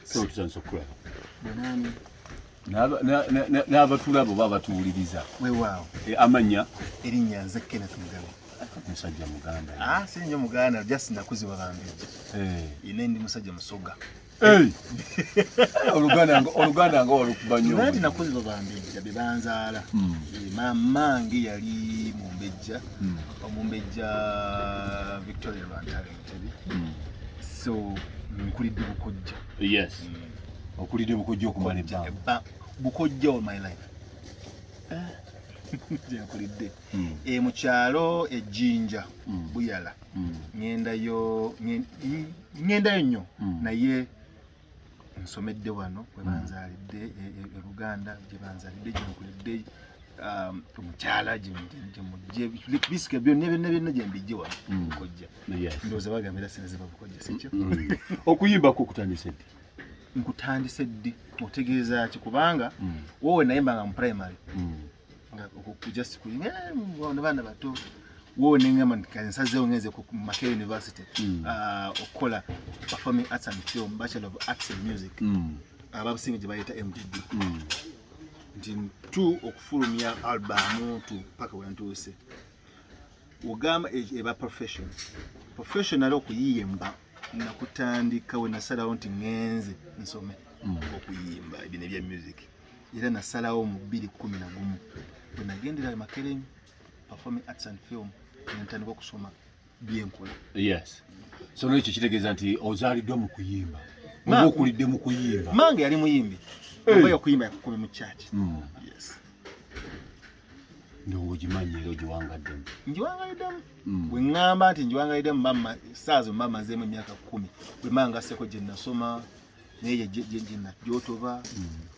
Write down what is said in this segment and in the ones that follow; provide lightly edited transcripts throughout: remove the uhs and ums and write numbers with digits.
Sebo, tusanyusa okukulaba. Bwenani. N'abatulaba oba abatuwuliriza. Weewaawo. Amannya? Erinnya nze Kenneth Mugabe. Musajja muganda. Ah, si nnyo muganda, just nakuzibwa bambejja. Ine ndi musajja musoga. Oluganda nga walukuba nnyo. Nti nakuzibwa bambejja be banzaala. Mamange yali mumbejja, omumbejja Victoria Lwantale Mutebi. So nkulidde bukojja. Yes, okulidde bukojja okumala ebbanga. Bukojja all my life gyenkulidde. Mu kyalo ejjinja, Buyala. Ngendayo ngendayo nnyo, naye nsomedde wano we banzaalidde, e Buganda gye banzaalidde, gyenkulidde, omukyala gyemujje bisika byonna byonna byonna gyembijje wano bukojja. Ndowooza bagambira sente ziva bukojja, sikyo? Okuyimbako okutandise ddi? Nkutandise ddi otegeeza ki? Kubanga wowe nayimbanga mu primary, nga just kuyimba baana bato. Wowe nengamba nti nsazeewo ngenze ku Makerere University, okukola performing arts and film, Bachelor of Arts and Music, abasinga gye bayita MDD, nti tu okufulumya albamu tu paka wentuuse. Ogamba eba profession, professional okuyimba nakutandika we nasalawo nti ŋŋenze nsome okuyimba ebino ebya music, era nasalawo mu 2011 bwe nagendera Makerere performing arts and film, nentandika okusoma byenkola. Yes, so nekyo kitegeeza nti ozaaliddwa mu kuyimba oba okulidde mu kuyimba? Mange yali muyimbi, oba yakuyimba yakukube mu church. Yes. Ndowooza ogimanyi era ogiwangaddemu. Ngiwangaliddemu. Bwe ŋŋamba nti ngiwangaliddemu, mama saazo mba mazeemu emyaka 10 bwe mba ngaseko gye nasoma, naye gyotoba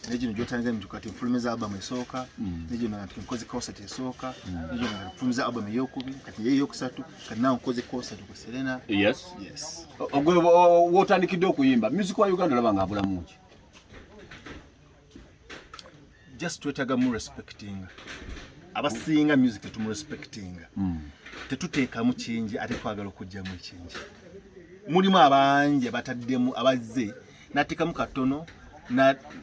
naye gino gyotandika nti kati nfulumiza album esooka, naye gino kati nkoze concert esooka, naye gino kati nfulumiza album eyokubiri, kati ye eyokusatu, kati nawe nkoze concert ku Serena. Yes. Ogwe wotandikidde okuyimba, music wa Uganda olaba nga abulamu ki? Just twetaaga mu respectinga. Abasinga music tetumurespectinga, tetuteekamu kingi ate twagala okugyamu ekingi. Mulimu abangi abataddemu, abazze nateekamu katono,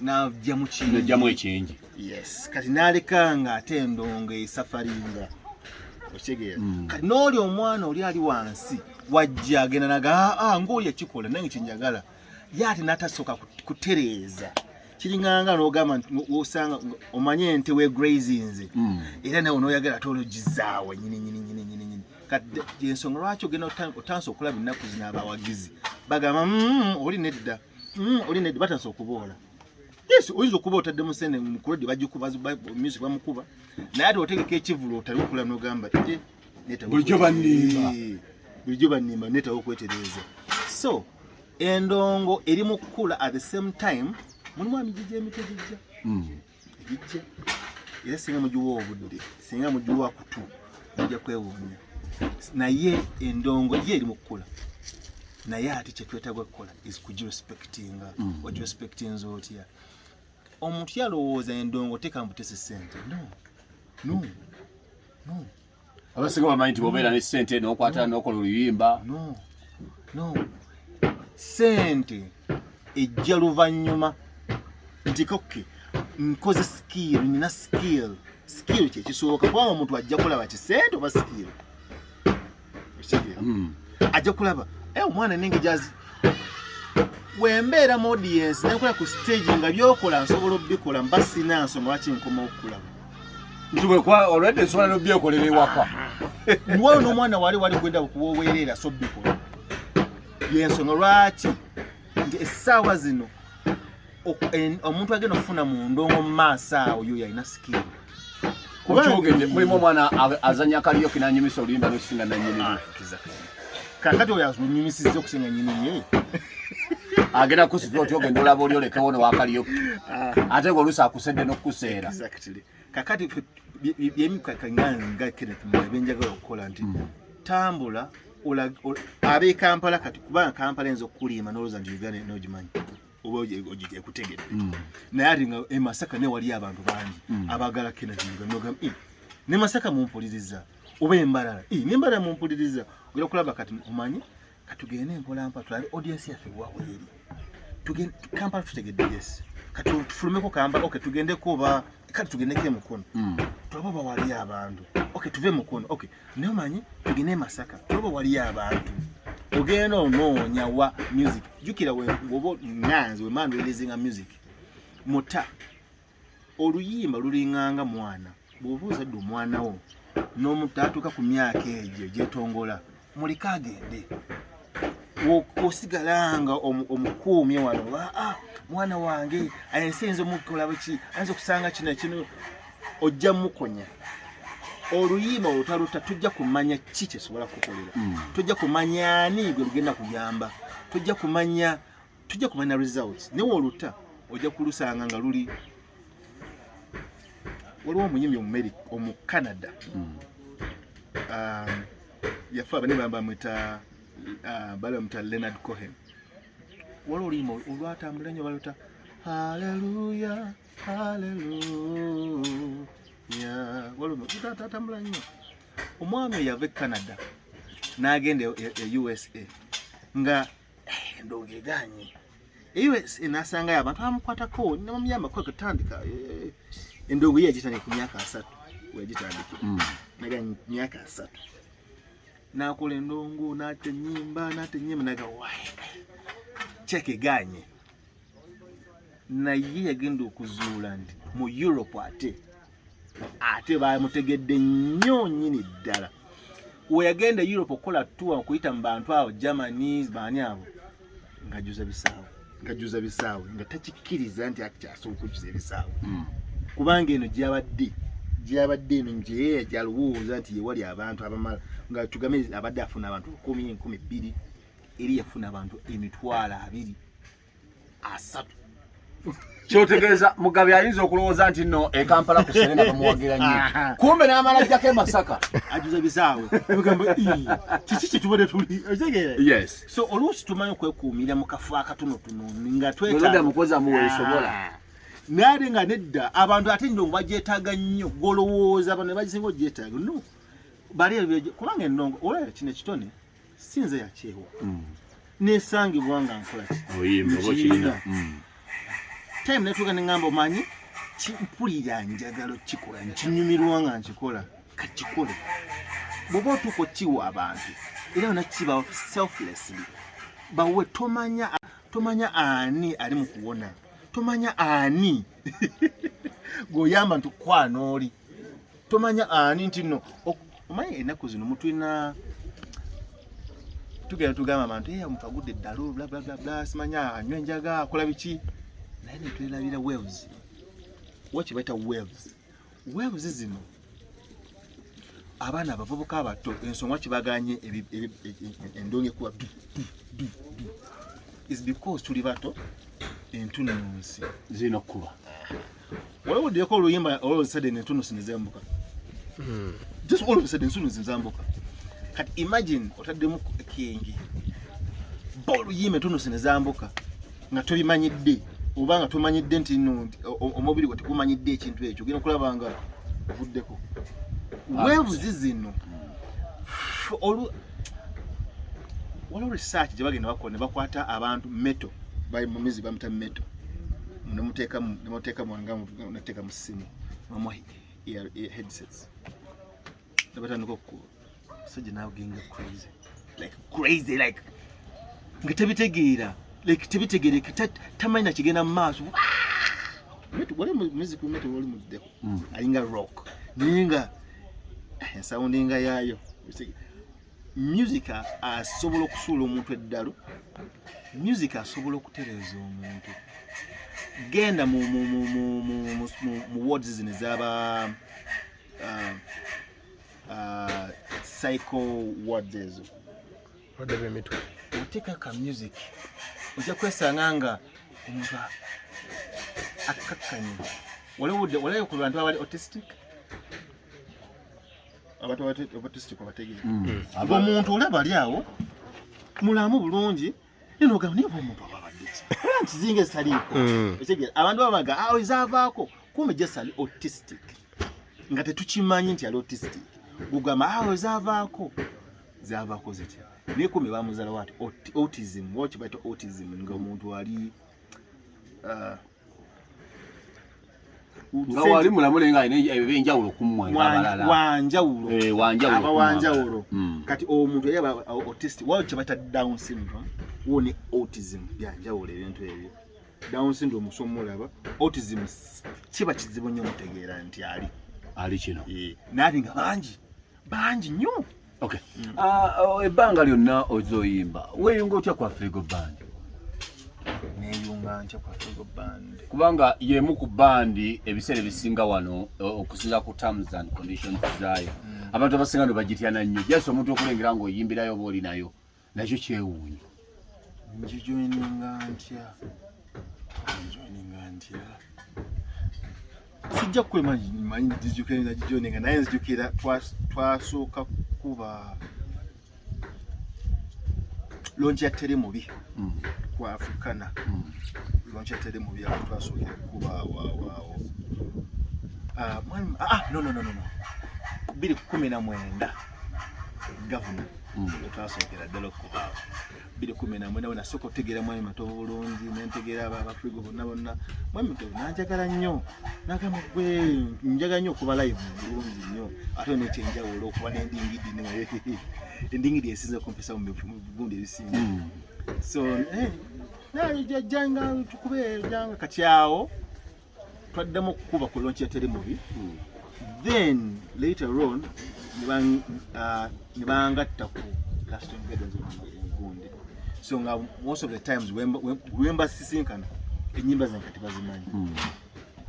najjamu kingi. Najjamu ekingi. Yes, kati naleka nga ate endongo esafaringa, okitegeera? Kati n'oli omwana oli ali wansi wajja agenda naga, "Ah, ngaoli ekikola nange kyenjagala," ye ate n'atasooka kutereeza. Kiringanga n'ogamba nti osanga omanye ente we grazinze, era nawe n'oyagala ate ologizaawa nyini nyini nyini nyini nyini. Kati ensonga lwaki ogenda otandise okulaba ennaku zino abawagizi bagamba, oli nedda, oli nedda," batandise okuboola. Yes, oyinza okuba otaddemu sente mukulodi, bagikuba, music bamukuba, naye ate otegeka ekivulu otali okula n'ogamba, "Eh, neetaaga Bulijjo bannimba." Bulijjo bannimba, neetaaga okwetereeza. So endongo eri mu kkula, at the same time mulimu emigigi emito gijja egijja, era singa mugiwa obudde, singa mugiwa kutu, mujja kwewuunya. Naye endongo ye eri mu kkula, naye ate kyetwetaaga okukola is kugirespectinga. Ogirespectinza otya? Omuntu yalowooza endongo teeka mbutese sente. No, no, no. Abasinga bamanyi nti bwobeera ne ssente n'okwata n'okola oluyimba. No, no, sente ejja luvannyuma nti koke nkoze skill, nina skill. Skill kyekisooka, kubanga omuntu ajja kulaba kisente oba skill, okitegeera? Ajja kulaba, "Eh, omwana nenge jazi." Wembeera mu audience nenkola ku stage nga byokola nsobola obikola, mba sina nsonga lwaki nkoma okulaba. Nti bwekwa olwedde nsobola nobyekolera ewaka. Waliwo n'omwana wali wali gwenda okuwoweerera, so bikola. Yensonga lwaki nti essaawa zino omuntu agenda okufuna mu ndongo mu maaso awo yo yalina skill. Okyogedde, mulimu omwana azanya karaoke nanyumisa oluyimba n'okisinga nanyinimu. Ah, kakati oyo alunyumisizza okusinga nyini ye. Agenda kusitula otya ogenda olaba oli olekewo nowa karaoke, ate ng'oluusi akusedde n'okukuseera. Exactly. Kakati ffe nga Kenneth Mugabe byenjagala okukola nti tambula ab'e Kampala kati, kubanga Kampala eyinza okukuliima n'olowooza nti Uganda n'ogimanyi oba ekutegedde, naye ate nga e Masaka naye waliyo abantu bangi abaagala Kenneth Mugabe, nogamba, "Eh, ne Masaka mumpuliriza," oba Embalala, "Eh, ne Mbalala mumpuliriza." Ogenda okulaba kati omanyi katugende mpolampola tulabe audience yaffe waweeri. Kampala tutegedde, yes, kati tufulumeko Kampala. Okay, tugendeko oba kati tugendeko emukono, tulabe oba waliyo abantu. Okay, tuve Mukono. Okay, naye omanyi tugende e Masaka, tulabe oba waliyo abantu. Ogenda onoonya wa music. Jjukira woba nganze wemanda releasinga music muta oluyimba lulinganga mwana. Bw'oba ozadde omwana wo n'omutaatuuka ku myaka egyo gyetongola, muleke agende. Osigala nga omukuumye wano, "Ah, mwana wange ensi eyinza omukola biki, ayinza okusanga kino kino," ojja mukonya oluyimba olutaluta. Tujja kumanya ki kyesobola kukolera, tujja kumanya ani gwe lugenda kuyamba, tujja kumanya results. Naye oluta ojja kulusanga nga luli. Waliwo omuyimbi omu Canada, yafa, bane bamwita bali bamwita Leonard Cohen. Waliwo oluyimba olwatambula nnyo, baluta "Haleluya Haleluya". Waliwo tatambula nnyo. Omwami oyo yava e Canada n'agenda e USA nga endongo eganye. E USA n'asangayo abantu abamukwatako nebamuyamba kutandika endongo. Ye yagitandika ku myaka 30, weyagitandikira. Naga myaka 30 nakola endongo, nata enyimba, nata enyimba, naga wae kyeke eganye. Naye yagenda okuzuula nti mu Europe ate bamutegedde nnyo nnyini ddala. We yagenda e Europe okukola tour, okuyita mu bantu abo, Germany, baani abo, ng'ajjuza bisaawe, ng'ajjuza bisaawe, nga takikkiriza nti akyasobola okujjuza ebisaawe, kubanga eno gyabadde eno gye gyalowooza nti yewali abantu abamala, nga tugambe abadde afuna abantu 1000, 2000, eri yafuna abantu 20,000, 30,000. Kyotegeeza Mugabe ayinza okulowooza nti nno e Kampala ku Serena bamuwagira nnyo, kumbe n'amala ajjako e Masaka. Ajuza bisaawe. Ebigamba, "Ii, kiki kyetubadde tuli?" Okitegeera? Yes. So oluusi tumanyi okwekuumira mu kafo akatonotono nga Bw'olodda mukozi amuweesobola. Ah. Naye ate nga nedda, abantu ate endongo bagyetaaga nnyo. Golowooza bano bagisinga ogyetaaga? No, bali kubanga endongo, olaba kino ekitone si nze yakyewa, nesangibwa nga nkola ki? Oyimba oba Nkirina. okirina. Time netuuka neŋŋamba, omanyi mpulira njagala okukikola, nkinyumirwa nga nkikola, kakikole. Bw'oba otuuka okiwa abantu, era yona kiba selflessly, bawe. Tomanya ani ali mu kuwona, tomanya ani gweoyamba nti kwana oli, tomanya ani nti no omanyi ennaku zino mutulina tugenda tugamba abantu, "Eh, omuntu agudde eddalu, bla bla bla bla, simanya anywa enjaga, akola biki," naye netwerabira waves wa kibaita waves. Waves zino abaana abavubuka abato, ensonga kibaganye endongo ekuba du du du du is because tuli bato, entununsi zirina okukuba. Waliwo oluyimba, all of a sudden entununsi nezambuka, just all of a sudden entununsi nezambuka. Kati imagine otaddemu ekenge ba oluyimba, entununsi nezambuka nga tobimanyidde, oba nga tomanyidde nti no nti omubiri gwe tegumanyidde ekintu ekyo, ogenda okulaba nga ovuddeko. Waves zino waliwo research gye bagenda bakola ne bakwata abantu metal, bali mu music bamuyita metal, nemuteeka mwanga neteeka mu ssimu, bamuwa headsets ne batandika okukuba. Musajja nagenga crazy, like crazy, like nga tabitegeera, like tebitegeereka, tamanyi nakigenda mu maaso. Wali music metal wali muddeko, alinga rock, naye nga ensoundinga yaayo. Music asobola okusuula omuntu eddalu, music asobola okutereeza omuntu. Genda mu wards zino ezaba psycho wards ezo, Balwadde b'emitwe. Oteeka ka music, ojja kwesanga nga omuntu akkakkanye. Waliwo ku bantu abali autistic, abantu abali autistic obategeera? Omuntu olaba ali awo mulamu bulungi, naye nogamba, naye oba omuntu aba abadde ki? Olaba nti zinga ezitaliiko. Okitegeera? Abantu babaga awo ezaavaako, kumbe just ali autistic nga tetukimanyi nti ali autistic. Gugamba awo ezaavaako, zaavaako zitya? Naye kumbe bamuzalawo ati autism, wa kibaita autism, nga omuntu ali Nga wali mulamu naye nga alina ebyenjawulo ku mmwe ng'abalala. Wanjawulo. Eh, wanjawulo aba ku mmwe wanjawulo. abalala. Kati omuntu yali aba autistic, waliwo kye bayita Down syndrome, wo ne autism, byanjawulo ebintu ebyo. Down syndrome osomulaba, autism kiba kizibu nnyo omutegeera nti ali ali kino. Eh, naye ate nga bangi bangi nnyo. Okay. Ah, oh, ebbanga lyonna ozoyimba weeyunga otya ku Afrigo Band? Neeyunga ntya ku Afrigo Band? Kubanga y'emu ku bandi ebiseera ebisinga wano, okusinza ku terms and conditions zaayo, abantu abasinga no bagityana nnyo. Just omuntu okulengera ng'oyimbirayo oba oli nayo, nakyo kyewuunyo. Ngijoininga ntya? Ngijoininga ntya? Sijja kukulema manyi nzijukira nagijoininga, naye nzijukira twasooka kuba launch ya Teri Mubi ku Africana. Launch ya Teri Mubi awo twasookera kuba awo. Ah, ah, no, no, no, no, no. 2019 gavuna twasookera ddala okukubaawo 2019, we nasooka okutegeera Mwami Matovu bulungi, nentegeera Abafrigo bonna bonna. Mwami Matovu nanjagala nnyo, nagamba, "Gwe njagala nnyo okuba live bulungi nnyo, ate nekyenjawulo okuba n'endingidi." Endingidi esinza okumpisa mu bigundi ebisinga. So jjanga tukube, jjanga. Kati awo twaddamu okukuba ku launch ya Teri Mubi. Then later on ne bangatta ku Last Gardens egundi. So nga most of the times wemba sisinkana, enyimba zange kati bazimanyi.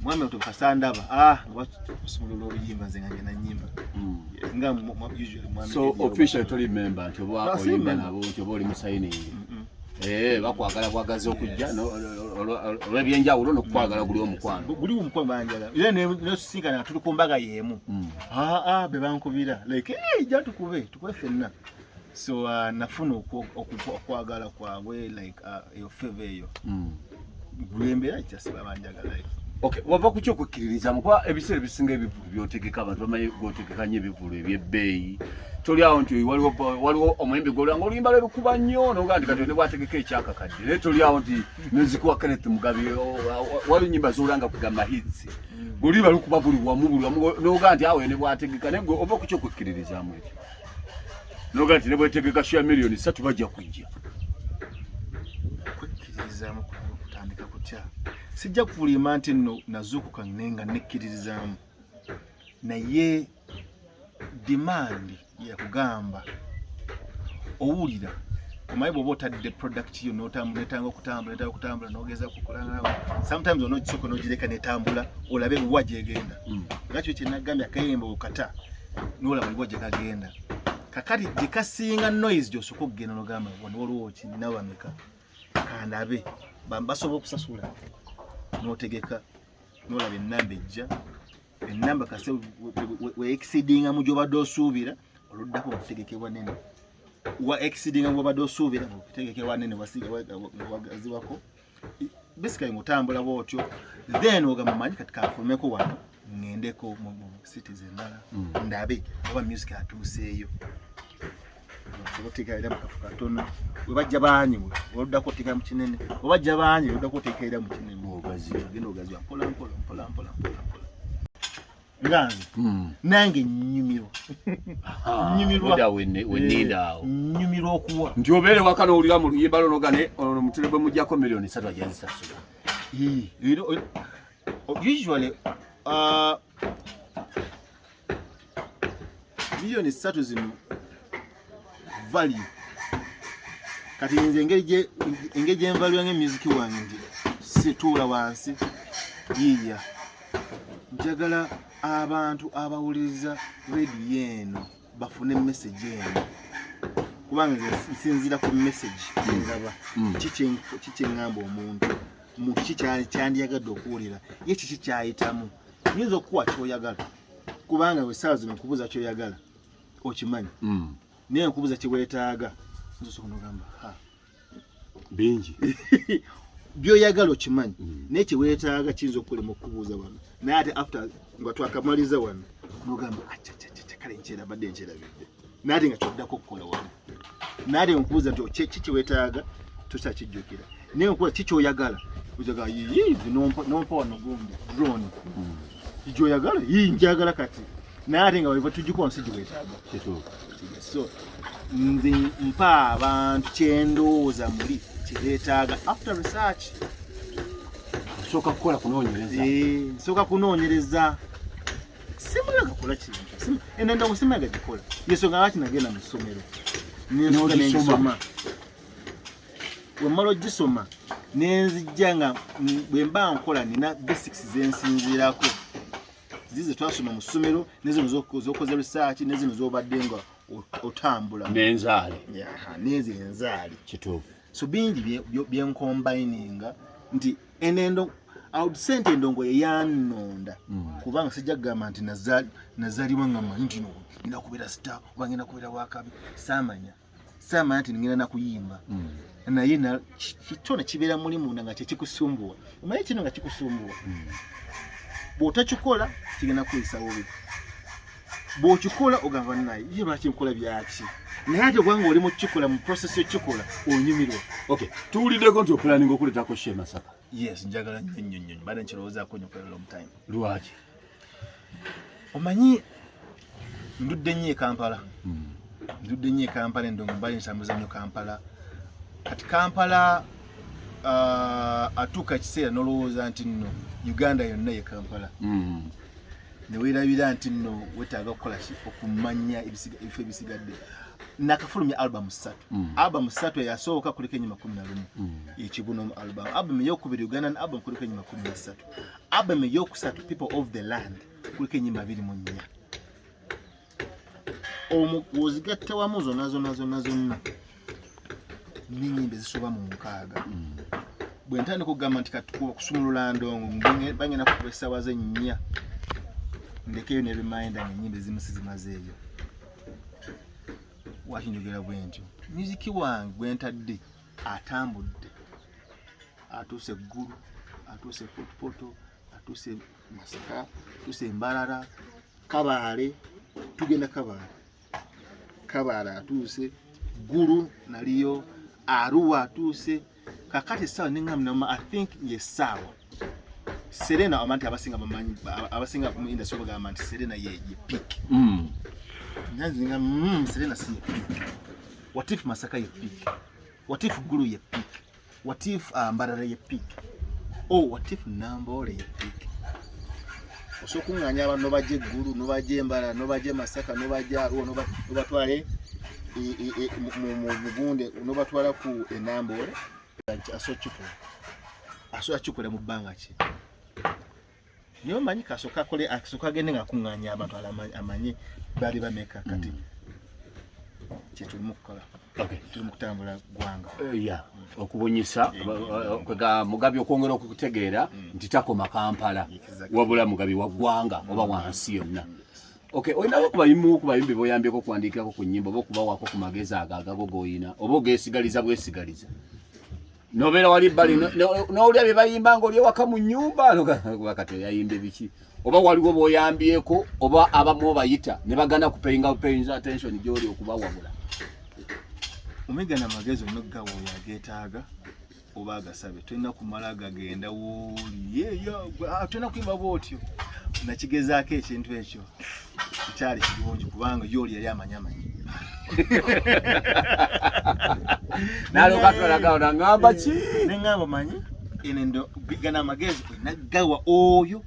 Mwami oto kasandaba, ah, nga basumulula oluyimba, nze nga ngenda nyimba. Nga usually mwami So Eddie officially toli member nti oba No, si oyimba member. nabo, nti oba oli mu signing? Eh, bakwagala bwagazi okujja olw'ebyenjawulo n'okukwagala guli omukwano. Guli omukwano, banjala era nesisinkana nga tuli ku mbaga y'emu. Aa, be bankubira like, "Hey, jja tukube, tukube ffenna." So nafuna okwagala kwabwe, like eyo favor eyo gwembeera kyasiba banjagala, like. Okay, wava ku kyokukkiririzamu, kuba ebiseera ebisinga ebivulu byotegeka, abantu bamanyi gwotegeka nnyo ebivulu ebyebbeeyi. Toli awo nti waliwo omuyimbi gwolanga oluyimba lwe lukuba nnyo noga nti kati ne bwategeka ekyakakadde, naye toli awo nti music wa Kenneth Mugabe, waliwo ennyimba zolanga kugamba hits, oluyimba lukuba buli wamu buli wamu, noga nti awo ne bwategeka. Naye gwe ova ku kyokukkiririzaamu ekyo noga nti ne bwetegeka show ya 3 million bajja kujja? Kwekkiririzaamu kutandika kutya? Sijja kukulima nti nno nazuukuka nga nekkiririzaamu, naye demand yakugamba owulira omanyi bw'oba otadde product yo netanga okutambula, netanga okutambula, nogeza kukola, sometimes onogisooka nogireka netambula olabe wa gyegenda. Nga kyo kyenagambye, akayimba okata nolaba wa gyekagenda. Kakati gyekasinga noise, gyosooka okugenda nogamba, "Wano waliwo ki? Ninawo bameka? Kandabe basobola okusasula." Notegeka nolaba enamba ejja, enamba kase we exceedinga mu gyobadde osuubira, oluddako okutegekebwa nene. Wa exceedinga mu bwobadde osuubira, okutegekebwa nene, wagaziwako. Basically ng'otambula bwotyo, then ogamba, "Manyi kati kanfulumeko wano ŋŋendeko mu cities endala, ndabe oba music atuuseeyo." Osobola oteekerera mu kafo katono, we bajja bangi, oluddako oteekera mu kinene, we bajja bangi, oluddako oteekerera mu kinene. Ogaziya. Ogenda ogaziya mpola mpola mpola mpola mpola mpola. Nga nze nange nnyumirwa. Nnyumirwa. Oda wenninda awo. Nnyumirwa okuwa. Nti obeere waka n'owulira mu luyimba lwo nogane ono mutule bwe mujjako 3 million ajja zisasula. Usually 3 million zino value. Kati nze engeri gyenvaluanga music wange nti situula wansi yiiya, njagala abantu abawuliriza rediyo eno bafune message eno, kubanga nze nsinziira ku message endaba. Kikyeŋŋamba omuntu, muntu ki kyandyagadde okuwulira, ye kiki kyayitamu. Nyinza okukuwa kyoyagala, kubanga wesaawa zino nkubuuza kyoyagala okimanyi, naye nkubuuza kyeweetaaga, nzosooka nogamba, "Ha." Bingi. Byoyagala okimanyi, naye kyeweetaaga kiyinza okukulema okukubuuza wano, naye ate after nga twakamaliza wano nogamba, "Acacacaca, kale nkyerabadde nkyerabidde," naye ate nga kyoddako okukola wano, naye ate nkubuuza nti ki kyeweetaaga tokyakijjukira, naye nkubuuza ki kyoyagala Ojaga yiyi nompa nompa wano gundi drone. Gyoyagala yii njagala kati. Naye ate nga weva tugikuwa nsi giwetaaga. Kituufu. So nze mpa abantu kyendowooza muli kyebeetaaga after research. Osooka kukola kunoonyereza. Eh, nsooka kunoonyereza. Simala gakola kintu. Eno endongo simala gagikola. Yensonga lwaki nagenda mu ssomero. Nensuka N'ogisoma. nengisoma. Bwe mmala ogisoma nenzijja nga bwe mba nkola nina basics zensinziirako. Zize twasoma mu ssomero nezino z'okoze research nezino z'obadde nga otambula. N'enzaale. Yaha, n'ezo enzaale. Kituufu. So bingi byenkombininga nti enendo I would say nti endongo yeyannonda kubanga sijja kugamba nti nazaalibwa nga mmanyi nti no ngenda kubeera star oba ngenda kubeera wakabi. Saamanya nti ngenda nakuyimba, naye kitone kibeera muli munda nga kyekikusumbuwa. Omanyi kino nga kikusumbuwa, bw'otakikola kigenda kuyisa bubi, bw'okikola ogamba naye ye lwaki nkola byaki, naye ate obwanga oli mu kukikola, mu process y'okukikola onyumirwa. Okay, tuwuliddeko nti opulaninga okuleetako show e Masaka. Yes, njagala nnyo nnyo nnyo, mbadde nkirowoozaako nnyo for a long time. Lwaki? Omanyi ndudde nnyo e Kampala, ndudde nnyo e Kampala, endongo mbali ntambuza nnyo Kampala. Kati Kampala atuuka ekiseera n'olowooza nti nno Uganda yonna ye Kampala, neweerabira nti nno wetaaga okukola ki, okumanya ebifo ebisigadde. Nakafulumya album 3. Album 3, eyasooka kuliko enyuma 11, ekibuno mu album. Album eyokubiri, Ugandan album, kuliko enyuma 13. Album eyokusatu, People of the Land, kuliko enyimba 24. Omwo wozigatta wamu zonna zonna zonna zonna n'enyimba ezisoba mu 60. Bwe ntandika okugamba nti katukuba kusumulula ndongo, bagenda kukuba essaawa ze 4, ndekeyo ne reminder nga ennyimba ezimu sizimazeeyo. Waki njogera bwe ntyo? Music wange gwe ntadde atambudde, atuuse Eggulu, atuuse Fort Portal, atuuse Masaka, atuuse Embarara, Kabaale, tugenda Kabaale, Kabaale atuuse Ggulu, naliyo Aruwa atuuse. Kakati essaawa neŋŋamba nama, I think yessaawa Serena, abantu abasinga bamanyi, abasinga mu industry bagamba nti Serena ye peak. Nyanzinga Serena si ye peak. What if Masaka ye peak? What if Gulu ye peak? What if Mbarara ye peak? Oh, what if Nambole ye peak? Osobola okuŋŋaanya abantu nobajja eggulu, nobajja Embarara, nobajja e Masaka, nobajja Arua, nobatwale mugunde, nobatwala ku Enambole. Asobola kikola, asobola kikola mu bbanga ki? Naye omanyi kasooka akole, asooka agende nga akuŋŋaanya abantu amanye bali bameka. Kati kyetulimu kukola, tuli mu kutambula ggwanga. Ya, okubunyisa kwega Mugabi okwongera okukutegeera nti takoma Kampala, wabula Mugabi wa ggwanga oba wansi yonna. Okay, olinawo kubayimu ku bayimbi boyambyeko okuwandiikirako ku nnyimba oba okubawaako ku magezi ago agago g'oyina, oba ogeesigaliza bwesigaliza nobeera wali bbali n'owulira bye bayimba ng'oli ewaka mu nnyumba, noga kati oyayimbye biki? Oba waliwo b'oyambyeko, oba abamu obayita ne bagana kupayinga paying attention gy'oli okubawabula? Omegana amagezi olina okugawa oyo ageetaaga oba agasabe. Tolina kumala gagenda wooli tolina kuyimba bwotyo. Nakigezaako ekintu ekyo, kyali kirungi kubanga yooli yali amanyi amanyi. Nalooka tulagawo nangamba ki? Neŋŋamba manyi eno gana amagezi olina gawa oyo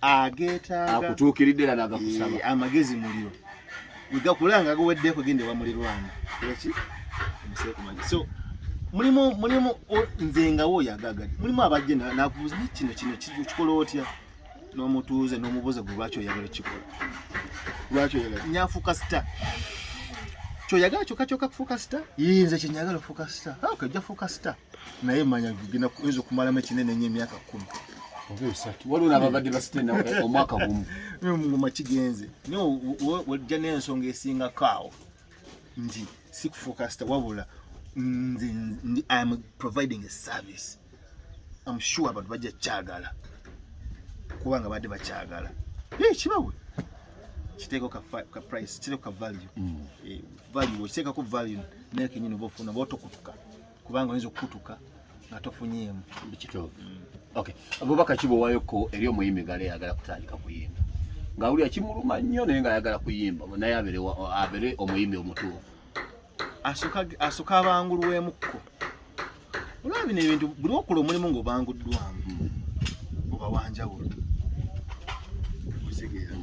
ageetaaga. Akutuukiridde era n'agakusaba. Eh, amagezi muliro wegakula nga gaweddeko, gende wamulirwana eki omuseeku. So mulimu nze nga woyo agagadde, mulimu abajje nakubuuza, "Naye kino kikola otya?" N'omutuuze n'omubuuza, "Gwe lwaki oyagala okikola? Lwaki oyagala nyafuuka star? Kyoyagala kyokka kyokka kufuuka star?" "Yee, nze kyenyagala okufuuka star." "Ah, okay, ojja fuuka star, naye manya genda oyinza okumalamu ekinene nnyo emyaka 10 oba 3." Waliwo n'ababadde basitena omwaka gumu. Ngoma kigenze, naye wajja n'ensonga esingako awo nti si kufuuka star, wabula nze am providing a service. I'm sure abantu bajja kyagala kubanga badde bakyagala. Eh, kibawe kiteeko ka price, kiteeko ka value. Eh, value okiteekako value, naye kenyini oba ofuna oba otokutuka, kubanga oyinza okukutuka. Nga tofunyeemu. Kituufu. Okay, obubaka ki bw'owayoko eri omuyimbi nga ayagala kutandika kuyimba, ng'awulira kimuluma nnyo naye ng'ayagala kuyimba, naye abeere omuyimbi omutuufu? Asooka abangulwemukko. Olaba bino ebintu, buli okola omulimu ng'obanguddwamu oba wanjawulo, okitegeera?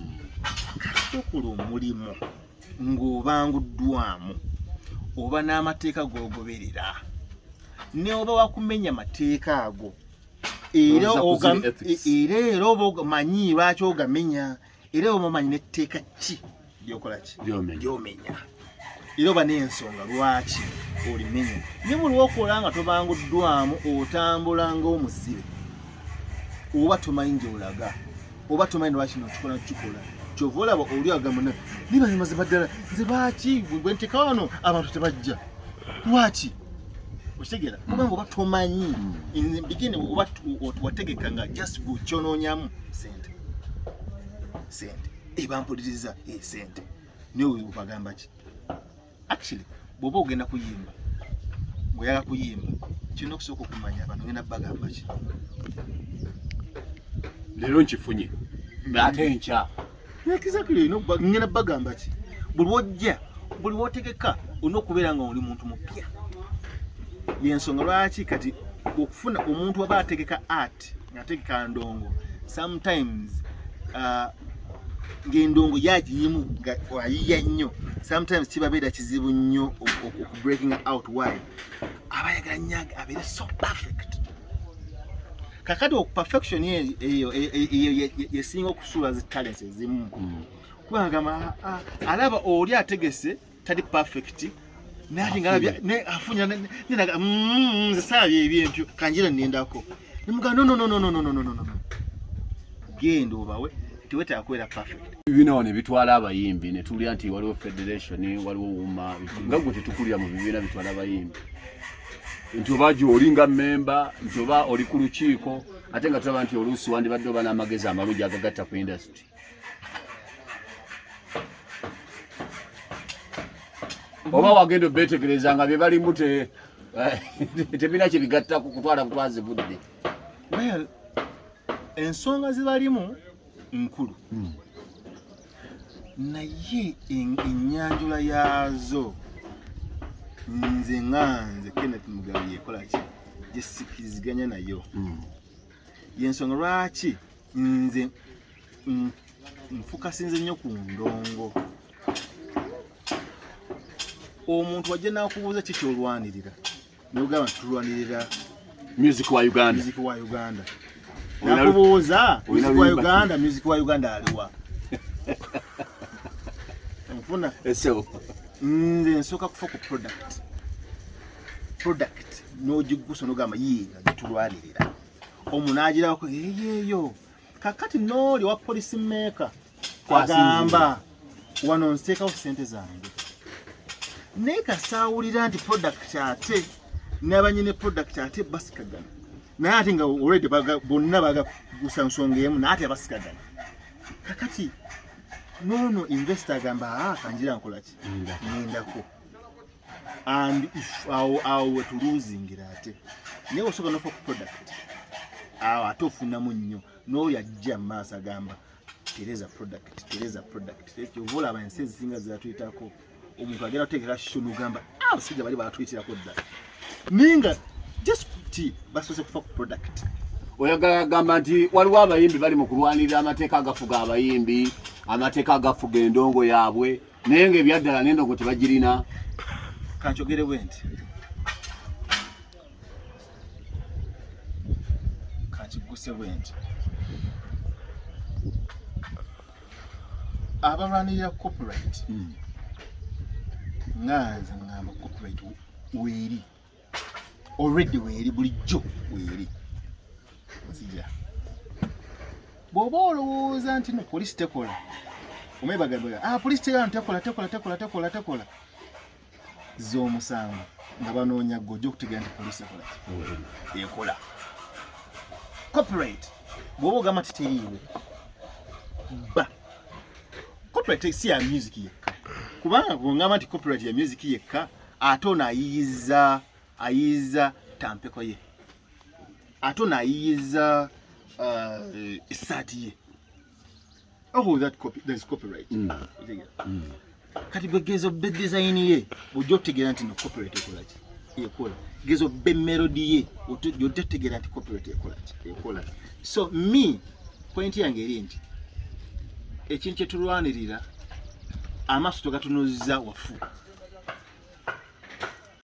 Kati okola omulimu ng'obanguddwamu, oba n'amateeka g'ogoberera, ne oba wakumenya mateeka ago, era Olowooza ku ziri ethics. Era oba omanyi lwaki ogamenya, era oba omanyi n'etteeka ki lyokola ki Ly'omenya. Lyomenya, era oba n'ensonga lwaki olimenya. Naye buli lwokola nga tobanguddwamu, otambula ng'omusibe, oba tomanyi gy'olaga, oba tomanyi lwaki nokikola kikola. Kyova olaba oli agamba, "Niba mazima ddala nze lwaki bwe nteeka wano abantu tebajja? Lwaki?" Okitegeera? Kubanga oba tomanyi. In the beginning oba wategeka nga just gwe kyonoonyamu sente, sente ebampuliriza, sente, naye obagamba ki? Actually, bw'oba ogenda kuyimba, ng'oyagala kuyimba, kirina okusooka okumanya abantu ngenda bagamba ki. Leero nkifunye, ate enkya? Exactly, olina ngenda bagamba ki? Buli wojja, buli wotegeka, olina okubeera nga oli muntu mupya. Yensonga lwaki kati okufuna omuntu aba ategeka art, ng'ategeka ndongo, sometimes ng'endongo yagirimu nga ayiya nnyo, sometimes kibabeera kizibu nnyo oku breaking out. Why? Aba ayagala nnyo abeere so perfect. Kakati perfection eyo eyo yesinga okusuula zi talents ezimu, kubanga gamba, "Ah, ah," alaba oli ategese tali perfect, naye ate nga ne afunya nenaga, "Nze saalabye ebintu, kanjira nendako." Nemuga, "No, no, no, no, no, no, no, no, no, no, genda obawe, tewetaaga kubeera perfect." Ebibiina wano ebitwala abayimbi, ne tuwulira nti waliwo federation, waliwo UMA, nga gwe tetukulira mu bibiina bitwala abayimbi, nti oba gy'oli nga memba, nti oba oli ku lukiiko, ate nga tulaba nti oluusi wandibadde oba n'amagezi amalungi agagatta ku industry, oba wagenda obeetegereza nga bye balimu tebirina kye bigatta ku kutwala butwazi budde? Well, ensonga zibalimu nkulu, naye ennyanjula yaazo, nze nga nze Kenneth Mugabi, yekola ki gyesikkiriziganya nayo. Yensonga lwaki nze nfukasinze nnyo ku ndongo. Omuntu wajja nakubuuza ki kyolwanirira, nogamba nti tulwanirira music wa Uganda. Music wa Uganda. Nakubuuza music wa Uganda, music wa Uganda aliwa? Nfuna esebo. Nze nsooka kufa ku product. Product n'ogigusa n'ogamba, "Yiino gitulwanirira." Omu n'agirabako eyeeyo. Kakati n'oli wa policy maker agamba, "Wano nseekawo sente zange." Naye kasaawulira nti product, ate n'abanyini product ate basikagana, naye ate nga already bonna bagagusa nsonga emu, naye ate abasikagana. Kakati noono investor agamba, "Ah, kanjira nkolaki, ngendako." And if awo wetuluzingira, ate naye osooka nofa ku product, awo ate ofunamu nnyo. N'oyo ajja mu maaso agamba, "Tereza product, tereza product." Kyova olaba ensi ezisinga ziratuyitako. Omuntu agenda kutegeka show nogamba, "Ah, abasajja bali batwitirako ddala," naye nga just ti basoose kufa ku product. Oyagala gamba nti waliwo abayimbi bali mu kulwanirira amateeka agafuga abayimbi, amateeka agafuga endongo yaabwe, naye nga ebyaddala n'endongo tebagirina? Kankyogere bwe nti, kankiguse bwe nti, abalwanirira copyright, nga nze ngamba copyright weeri already, weeri bulijjo, weeri nzija. Bw'oba olowooza nti no polisi tekola, omwebagamba, "Ah, polisi tekola, tekola, tekola, tekola, tekola, tekola," z'omusango nga banoonya gwe, ojja okutegeera nti polisi ekola ki? Ekola. Copyright bw'oba ogamba nti teriiwe, ba copyright si ya music yekka, kubanga bw'ongamba nti copyright ya music yekka, ate ono ayiyiza tampeko ye. Ate ono ayiyiza essaati ye. Oh, that copy, there is copyright. Otegeera? Kati gwe geza obbe design ye, ojja otegeera nti no copyright ekola ki, ekola. Geza obbe melody ye, ojja otegeera nti copyright ekola ki, ekola. So me, point yange eri nti ekintu kyetulwanirira, amaaso togatunuzza wafu.